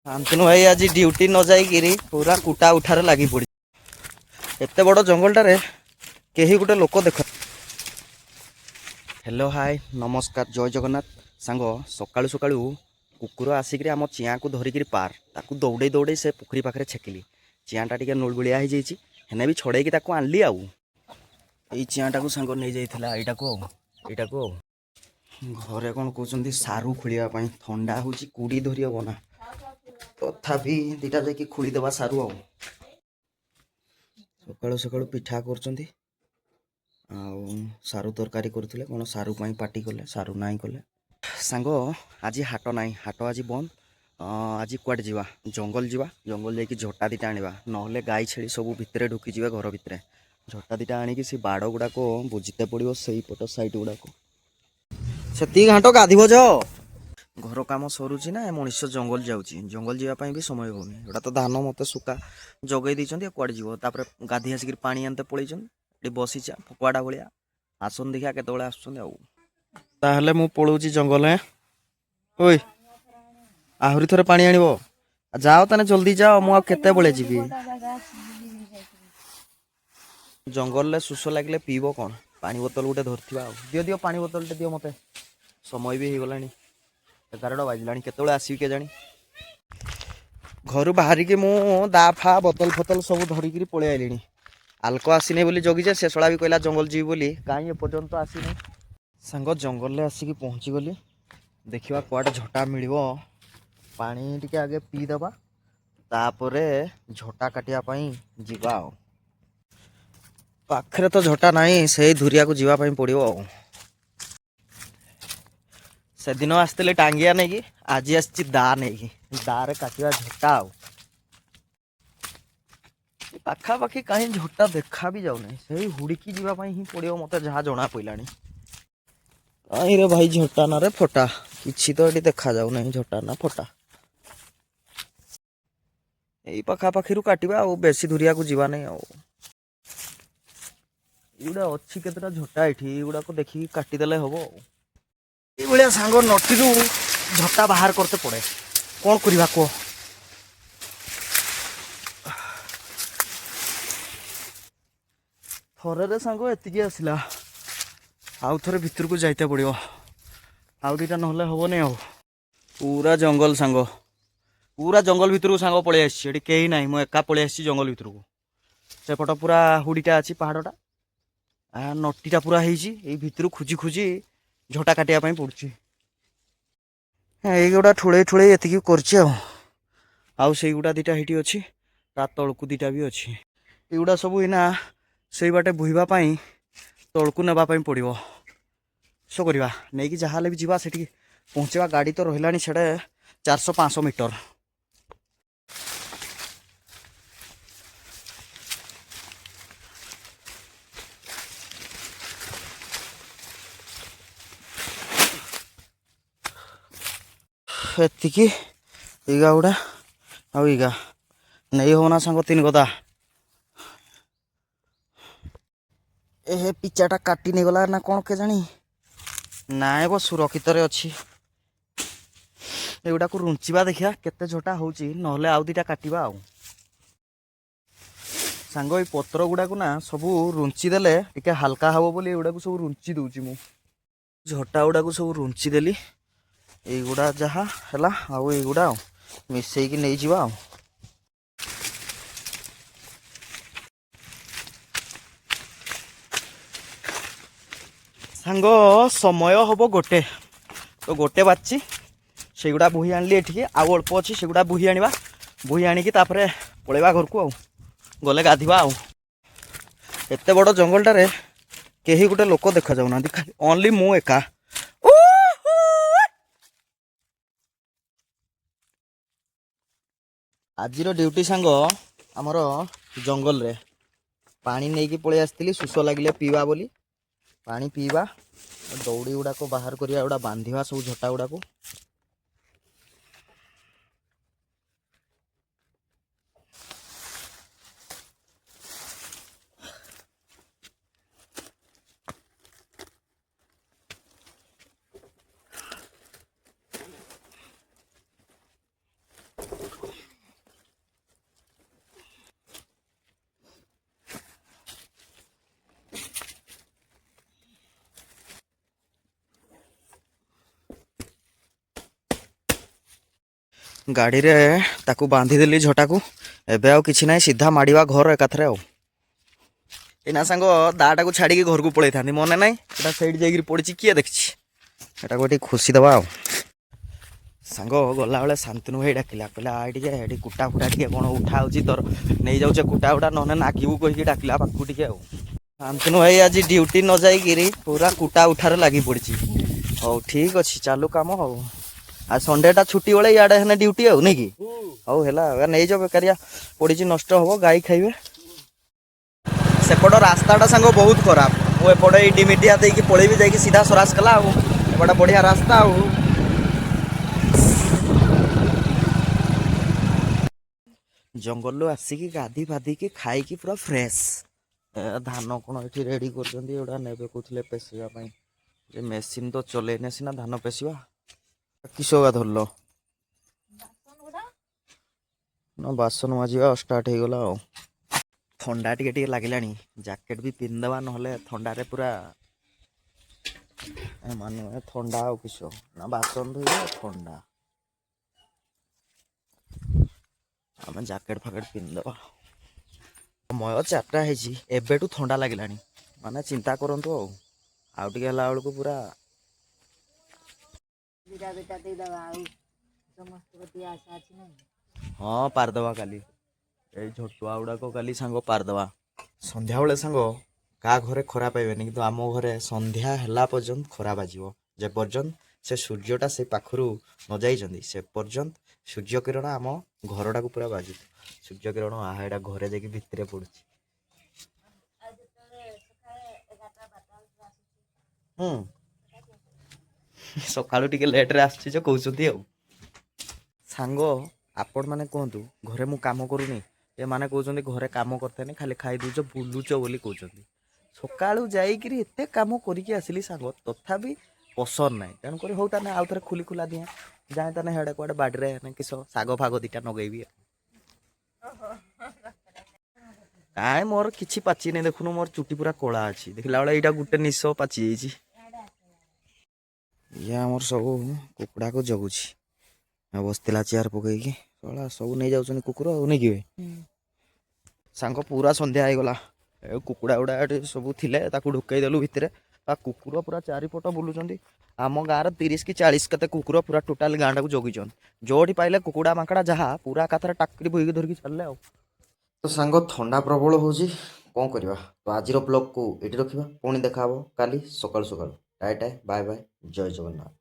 ଶାନ୍ତନୁ ଭାଇ ଆଜି ଡ୍ୟୁଟି ନ ଯାଇକିରି ପୁରା କୁଟା ଉଠାରେ ଲାଗି ପଡ଼ି। ଏତେ ବଡ଼ ଜଙ୍ଗଲଟାରେ କେହି ଗୋଟେ ଲୋକ ଦେଖ। ହ୍ୟାଲୋ, ହାଏ, ନମସ୍କାର, ଜୟ ଜଗନ୍ନାଥ। ସାଙ୍ଗ, ସକାଳୁ ସକାଳୁ କୁକୁର ଆସିକିରି ଆମ ଚିଆଁକୁ ଧରିକିରି ପାର, ତାକୁ ଦୌଡ଼େଇ ଦୌଡ଼େଇ ସେ ପୋଖରୀ ପାଖରେ ଛେକିଲି। ଚିଆଁଟା ଟିକେ ନୁଳଗୁଳିଆ ହେଇଯାଇଛି, ହେନେ ବି ଛଡ଼େଇକି ତାକୁ ଆଣିଲି। ଆଉ ଏଇ ଚିଆଁଟାକୁ ସାଙ୍ଗ ନେଇଯାଇଥିଲା, ଏଇଟାକୁ ଆଉ ଏଇଟାକୁ। ଆଉ ଘରେ କ'ଣ କହୁଛନ୍ତି, ସାରୁ ଖୋଳିବା ପାଇଁ। ଥଣ୍ଡା ହେଉଛି, କୁଡ଼ି ଧରି ହବ ନା, ତଥାପି ଦୁଇଟା ଯାଇକି ଖୋଳିଦେବା ସାରୁ। ଆଉ ସକାଳୁ ସକାଳୁ ପିଠା କରୁଛନ୍ତି ଆଉ ସାରୁ ତରକାରୀ କରୁଥିଲେ। କ'ଣ ସାରୁ ପାଇଁ ପାଟି କଲେ, ସାରୁ ନାହିଁ କଲେ। ସାଙ୍ଗ, ଆଜି ହାଟ ନାହିଁ, ହାଟ ଆଜି ବନ୍ଦ। ଆଜି କୁଆଡ଼େ ଯିବା? ଜଙ୍ଗଲ ଯିବା। ଜଙ୍ଗଲ ଯାଇକି ଝଟା ଦୁଇଟା ଆଣିବା, ନହେଲେ ଗାଈ ଛେଳି ସବୁ ଭିତରେ ଢୁକିଯିବେ ଘର ଭିତରେ। ଝଟା ଦୁଇଟା ଆଣିକି ସେ ବାଡ଼ ଗୁଡ଼ାକ ବୁଝିତେ ପଡ଼ିବ, ସେଇପଟ ସାଇଡ଼ ଗୁଡ଼ାକ। ସେତିକି ଘାଣ୍ଟ ଗାଧିବ ଯ। ଘର କାମ ସରୁଛି ନା ଏ ମଣିଷ ଜଙ୍ଗଲ ଯାଉଛି। ଜଙ୍ଗଲ ଯିବା ପାଇଁ ବି ସମୟ ହେଉନି। ଏଇଟା ତ ଧାନ ମୋତେ ଶୁକା ଜଗେଇ ଦେଇଛନ୍ତି, ଆଉ କୁଆଡ଼େ ଯିବ? ତାପରେ ଗାଧୋଇ ଆସିକିରି ପାଣି ଆଣିତେ ପଳେଇଛନ୍ତି। ଏଠି ବସିଛା ଫକୁଆଟା ଭଳିଆ। ଆସନ୍ତୁ, ଦେଖିବା କେତେବେଳେ ଆସୁଛନ୍ତି। ଆଉ ତାହେଲେ ମୁଁ ପଳଉଛି ଜଙ୍ଗଲ। ହେଁ, ଓଇ, ଆହୁରି ଥରେ ପାଣି ଆଣିବ? ଯାଅ ତାହେଲେ, ଜଲ୍ଦି ଯାଅ। ମୁଁ ଆଉ କେତେବେଳେ ଯିବି ଜଙ୍ଗଲରେ? ଶୋଷ ଲାଗିଲେ ପିଇବ କ'ଣ? ପାଣି ବୋତଲ ଗୋଟେ ଧରିଥିବା। ଆଉ ଦିଅ, ଦିଅ, ପାଣି ବୋତଲଟେ ଦିଅ ମୋତେ। ସମୟ ବି ହେଇଗଲାଣି, 11ଟା ବାଜିଲାଣି। କେତେବେଳେ ଆସିବି କେଜାଣି। ଘରୁ ବାହାରିକି ମୁଁ ଦା ଫା ବୋତଲ ଫୋତଲ ସବୁ ଧରିକିରି ପଳେଇ ଆଇଲିଣି। ଆଲକ ଆସିନି ବୋଲି ଜଗିଛେ। ସେ ଶଳା ବି କହିଲା ଜଙ୍ଗଲ ଯିବି ବୋଲି, କାହିଁ ଏପର୍ଯ୍ୟନ୍ତ ଆସିନି। ସାଙ୍ଗ, ଜଙ୍ଗଲରେ ଆସିକି ପହଞ୍ଚିଗଲି। ଦେଖିବା କୁଆଡ଼େ ଝଟା ମିଳିବ। ପାଣି ଟିକେ ଆଗେ ପିଇଦେବା, ତାପରେ ଝଟା କାଟିବା ପାଇଁ ଯିବା। ଆଉ ପାଖରେ ତ ଝଟା ନାହିଁ, ସେଇ ଧୁରିଆକୁ ଯିବା ପାଇଁ ପଡ଼ିବ। ଆଉ ସେଦିନ ଆସିଥିଲେ ଟାଙ୍ଗିଆ ନେଇକି, ଆଜି ଆସିଛି ଦା ନେଇକି। ଦାରେ କାଟିବା ଝଟା। ଆଉ ଏ ପାଖାପାଖି କାହିଁ ଝଟା ଦେଖା ବି ଯାଉନାହିଁ। ସେଇ ହୁଡ଼ିକି ଯିବା ପାଇଁ ହିଁ ପଡ଼ିବ ମୋତେ ଯାହା ଜଣା ପଡ଼ିଲାଣି। କାହିଁ ରେ ଭାଇ ଝଟା ନା ରେ ଫଟା? କିଛି ତ ଏଠି ଦେଖା ଯାଉନାହିଁ ଝଟା ନା ଫଟା। ଏଇ ପାଖାପାଖିରୁ କାଟିବା, ଆଉ ବେଶୀ ଦୂରିଆକୁ ଯିବା ନାହିଁ। ଆଉ ଏଇଗୁଡ଼ା ଅଛି କେତେଟା ଝଟା ଏଠି, ଏଇଗୁଡ଼ାକୁ ଦେଖିକି କାଟିଦେଲେ ହବ। ଆଉ ଏଇଭଳିଆ ସାଙ୍ଗ ନଟିରୁ ଝଟା ବାହାର କରତେ ପଡ଼େ। କ'ଣ କରିବା କୁହ? ଥରରେ ସାଙ୍ଗ ଏତିକି ଆସିଲା, ଆଉ ଥରେ ଭିତରକୁ ଯାଇତେ ପଡ଼ିବ। ଆଉ ଦୁଇଟା ନହେଲେ ହବନି। ଆଉ ପୁରା ଜଙ୍ଗଲ ସାଙ୍ଗ, ପୁରା ଜଙ୍ଗଲ ଭିତରକୁ ସାଙ୍ଗ ପଳେଇ ଆସିଛି। ଏଠି କେହି ନାହିଁ, ମୁଁ ଏକା ପଳେଇ ଆସିଛି ଜଙ୍ଗଲ ଭିତରକୁ। ସେପଟ ପୁରା ହୁଡ଼ିଟା ଅଛି, ପାହାଡ଼ଟା, ଆ ନଟିଟା ପୁରା ହେଇଛି। ଏଇ ଭିତରୁ ଖୋଜି ଖୋଜି ଝଟା କାଟିବା ପାଇଁ ପଡ଼ୁଛି। ଏଇଗୁଡ଼ା ଠୁଳେଇ ଠୁଳେଇ ଏତିକି କରିଛି। ଆଉ ଆଉ ସେଇଗୁଡ଼ା ଦୁଇଟା ହେଇଠି ଅଛି, ତା ତଳକୁ ଦୁଇଟା ବି ଅଛି। ଏଗୁଡ଼ା ସବୁ ଏଇନା ସେଇ ବାଟେ ବୋହିବା ପାଇଁ ତଳକୁ ନେବା ପାଇଁ ପଡ଼ିବ। ଶୋ କରିବା, ନେଇକି ଯାହାହେଲେ ବି ଯିବା, ସେଠିକି ପହଞ୍ଚିବା। ଗାଡ଼ି ତ ରହିଲାଣି ସେଟା 400-500 ମିଟର। ଏତିକି ଏଇଗା ଗୁଡ଼ା ଆଉ ଏଇଗା ନେଇ ହବନା ସାଙ୍ଗ, ତିନି ଗଦା। ଏ ହେ, ପିଚାଟା କାଟି ନେଇଗଲା ନା କ'ଣ କେଜାଣି? ନାଇଁ ବୋ, ସୁରକ୍ଷିତରେ ଅଛି। ଏଗୁଡ଼ାକୁ ରୁଞ୍ଚିବା, ଦେଖିବା କେତେ ଝଟା ହେଉଛି, ନହେଲେ ଆଉ ଦୁଇଟା କାଟିବା। ଆଉ ସାଙ୍ଗ, ଏଇ ପତ୍ର ଗୁଡ଼ାକୁ ନା ସବୁ ରୁଞ୍ଚି ଦେଲେ ଟିକେ ହାଲକା ହବ ବୋଲି ଏଗୁଡ଼ାକୁ ସବୁ ରୁଞ୍ଚି ଦେଉଛି ମୁଁ। ଝଟା ଗୁଡ଼ାକୁ ସବୁ ରୁଞ୍ଚି ଦେଲି। ଏଇଗୁଡ଼ା ଯାହା ହେଲା ଆଉ ଏଇଗୁଡ଼ା ଆଉ ମିଶେଇକି ନେଇଯିବା। ଆଉ ସାଙ୍ଗ, ସମୟ ହବ ଗୋଟେ, ତ ଗୋଟେ ବାଜିଛି। ସେଇଗୁଡ଼ା ବୋହି ଆଣିଲି ଏଠିକି, ଆଉ ଅଳ୍ପ ଅଛି, ସେଗୁଡ଼ା ବୋହି ଆଣିବା। ବୋହି ଆଣିକି ତାପରେ ପଳେଇବା ଘରକୁ, ଆଉ ଗଲେ ଗାଧିବା। ଆଉ ଏତେ ବଡ଼ ଜଙ୍ଗଲଟାରେ କେହି ଗୋଟେ ଲୋକ ଦେଖାଯାଉନାହାନ୍ତି, ଖାଲି ଓନ୍ଲି ମୁଁ ଏକା। ଆଜିର ଡ୍ୟୁଟି ସାଙ୍ଗ ଆମର ଜଙ୍ଗଲରେ। ପାଣି ନେଇକି ପଳେଇ ଆସିଥିଲି, ଶୋଷ ଲାଗିଲେ ପିଇବା ବୋଲି। ପାଣି ପିଇବା, ଦଉଡ଼ି ଗୁଡ଼ାକ ବାହାର କରିବା, ଏଗୁଡ଼ା ବାନ୍ଧିବା ସବୁ ଝଟା ଗୁଡ଼ାକୁ। ଗାଡ଼ିରେ ତାକୁ ବାନ୍ଧିଦେଲି ଝଟାକୁ। ଏବେ ଆଉ କିଛି ନାହିଁ, ସିଧା ମାଡ଼ିବା ଘର ଏକାଥରେ। ଆଉ ଏଇନା ସାଙ୍ଗ ଦାଟାକୁ ଛାଡ଼ିକି ଘରକୁ ପଳେଇଥାନ୍ତି, ମନେ ନାହିଁ ଏଟା ସେଇଠି ଯାଇକିରି ପଡ଼ିଛି, କିଏ ଦେଖିଛି। ଏଟାକୁ ଏଠି ଖୁସି ଦେବା। ଆଉ ସାଙ୍ଗ ଗଲାବେଳେ ଶାନ୍ତନୁ ଭାଇ ଡାକିଲା, କହିଲା ଆ ଟିକେ, ଏଠି କୁଟା ଫୁଟା ଟିକେ କ'ଣ ଉଠା ହେଉଛି ତୋର, ନେଇଯାଉଛେ କୁଟା ଫୁଟା, ନହେଲେ ନାଗିବୁ କହିକି ଡାକିଲା ପାଖକୁ ଟିକେ। ଆଉ ଶାନ୍ତନୁ ଭାଇ ଆଜି ଡ୍ୟୁଟି ନ ଯାଇକିରି ପୁରା କୁଟା ଉଠାରେ ଲାଗି ପଡ଼ିଛି। ହଉ, ଠିକ୍ ଅଛି, ଚାଲୁ କାମ। ଆଉ ଆଉ ସଣ୍ଡେଟା ଛୁଟି ବେଳେ ଇଆଡ଼େ ହେନେ ଡ୍ୟୁଟି ଆଉ ନାଇଁ କି? ହଉ ହେଲା, ନେଇଯାଅ, ବେକାରିଆ ପଡ଼ିଛି, ନଷ୍ଟ ହବ, ଗାଈ ଖାଇବେ। ସେପଟ ରାସ୍ତାଟା ସାଙ୍ଗ ବହୁତ ଖରାପ। ମୁଁ ଏପଟେ ଏଇ ଡିମିଟିଆ ଦେଇକି ପଳେଇବି, ଯାଇକି ସିଧା ସରାସ କଲା। ଆଉ ଏପଟେ ବଢ଼ିଆ ରାସ୍ତା। ଆଉ ଜଙ୍ଗଲରୁ ଆସିକି ଗାଧି ଫାଧିକି ଖାଇକି ପୁରା ଫ୍ରେଶ୍। ଧାନ କ'ଣ ଏଠି ରେଡ଼ି କରୁଛନ୍ତି, ଏଗୁଡ଼ା ନେବେ କହୁଥିଲେ ପେଶିବା ପାଇଁ ଯେ, ମେସିନ୍ ତ ଚଲେଇନେ ସିନା ଧାନ ପେଶିବା। କିସ ଗା ଧରିଲ ନା? ବାସନ ମାଜିବା ଷ୍ଟାର୍ଟ ହେଇଗଲା। ଆଉ ଥଣ୍ଡା ଟିକେ ଟିକେ ଲାଗିଲାଣି, ଜ୍ୟାକେଟ୍ ବି ପିନ୍ଧିଦେବା, ନହେଲେ ଥଣ୍ଡାରେ ପୁରା ଏ ମାନେ ଥଣ୍ଡା। ଆଉ କିସ ନା ବାସନ ଧୋଇବା ଥଣ୍ଡା, ଆମେ ଜ୍ୟାକେଟ୍ ଫାକେଟ୍ ପିନ୍ଧିଦେବା। ସମୟ 4ଟା ହେଇଛି, ଏବେଠୁ ଥଣ୍ଡା ଲାଗିଲାଣି, ମାନେ ଚିନ୍ତା କରନ୍ତୁ ଆଉ ଆଉ ଟିକେ ହେଲା ବେଳକୁ ପୁରା ବିଡ଼ା ବିଟା ଦେଇଦବା। ଆଉ ସମସ୍ତଙ୍କ ଆଶା ଅଛି ନାଇଁ? ହଁ, ପାରିଦେବା କାଲି, ଏଇ ଝଟୁଆ ଗୁଡ଼ାକ କାଲି ସାଙ୍ଗ ପାରିଦେବା। ସନ୍ଧ୍ୟାବେଳେ ସାଙ୍ଗ କାହା ଘରେ ଖରା ପାଇବେନି, କିନ୍ତୁ ଆମ ଘରେ ସନ୍ଧ୍ୟା ହେଲା ପର୍ଯ୍ୟନ୍ତ ଖରା ବାଜିବ। ଯେ ପର୍ଯ୍ୟନ୍ତ ସେ ସୂର୍ଯ୍ୟଟା ସେ ପାଖରୁ ନ ଯାଇଛନ୍ତି, ସେ ପର୍ଯ୍ୟନ୍ତ ସୂର୍ଯ୍ୟ କିରଣ ଆମ ଘରଟାକୁ ପୁରା ବାଜୁଥିବ। ସୂର୍ଯ୍ୟ କିରଣ ଆହା ଏଇଟା ଘରେ ଯାଇକି ଭିତରେ ପଡୁଛି। ଆଉ ଯେତେବେଳେ ସକାଳେ 11ଟା 12ଟା ବେଳକୁ ଆସୁଛି। ହୁଁ, ସକାଳୁ ଟିକେ ଲେଟ୍ରେ ଆସୁଛି ଯେ କହୁଛନ୍ତି। ଆଉ ସାଙ୍ଗ ଆପଣମାନେ କୁହନ୍ତୁ, ଘରେ ମୁଁ କାମ କରୁନି? ଏମାନେ କହୁଛନ୍ତି ଘରେ କାମ କରିଥାନି, ଖାଲି ଖାଇ ଦଉଛ ବୁଲୁଛ ବୋଲି କହୁଛନ୍ତି। ସକାଳୁ ଯାଇକିରି ଏତେ କାମ କରିକି ଆସିଲି ସାଙ୍ଗ, ତଥାପି ପସନ୍ଦ ନାହିଁ। ତେଣୁକରି ହଉ ତାହେଲେ ଆଉ ଥରେ ଖୋଲି ଖୋଲା ଦିଏ ଯାଏ, ତାହେଲେ ସିଆଡ଼େ କୁଆଡ଼େ ବାଡ଼ିରେ କିସ ଶାଗ ଫାଗ ଦୁଇଟା ନଗେଇବି। ଆଉ କାଇଁ ମୋର କିଛି ପାଚିନି, ଦେଖୁନୁ ମୋର ଚୁଟି ପୁରା କଳା ଅଛି, ଦେଖିଲା ବେଳେ ଏଇଟା ଗୋଟେ ନିଶ ପାଚି ଯାଇଛି। ଇଏ ଆମର ସବୁ କୁକୁଡ଼ାକୁ ଜଗୁଛି ଆଉ ବସିଥିଲା ଚେୟାର ପକେଇକି। ଶଳା ସବୁ ନେଇଯାଉଛନ୍ତି କୁକୁର ଆଉ ନେଇକି। ସାଙ୍ଗ ପୁରା ସନ୍ଧ୍ୟା ହେଇଗଲା। ଏ କୁକୁଡ଼ା ଗୁଡ଼ା ଏଠି ସବୁ ଥିଲେ, ତାକୁ ଢୁକେଇ ଦେଲୁ ଭିତରେ। ଆ କୁକୁର ପୁରା ଚାରିପଟ ବୁଲୁଛନ୍ତି। ଆମ ଗାଁରେ 30 କି 40 କେତେ କୁକୁର ପୁରା ଟୋଟାଲ ଗାଁଟାକୁ ଜଗିଛନ୍ତି। ଯୋଉଠି ପାଇଲେ କୁକୁଡ଼ା ମାଙ୍କଡ଼ା ଯାହା ପୁରା ଏକାଥରେ ଟାକିରି ବୋହିକି ଧରିକି ଚାଲିଲେ। ଆଉ ତ ସାଙ୍ଗ ଥଣ୍ଡା ପ୍ରବଳ ହେଉଛି, କ'ଣ କରିବା? ତ ଆଜିର ବ୍ଲଗ୍କୁ ଏଇଠି ରଖିବା, ପୁଣି ଦେଖା ହେବ କାଲି ସକାଳୁ ସକାଳୁ। ଟାଏ ଟାଏ, ବାଏ ବାଏ, ଜୟ ଜଗନ୍ନାଥ।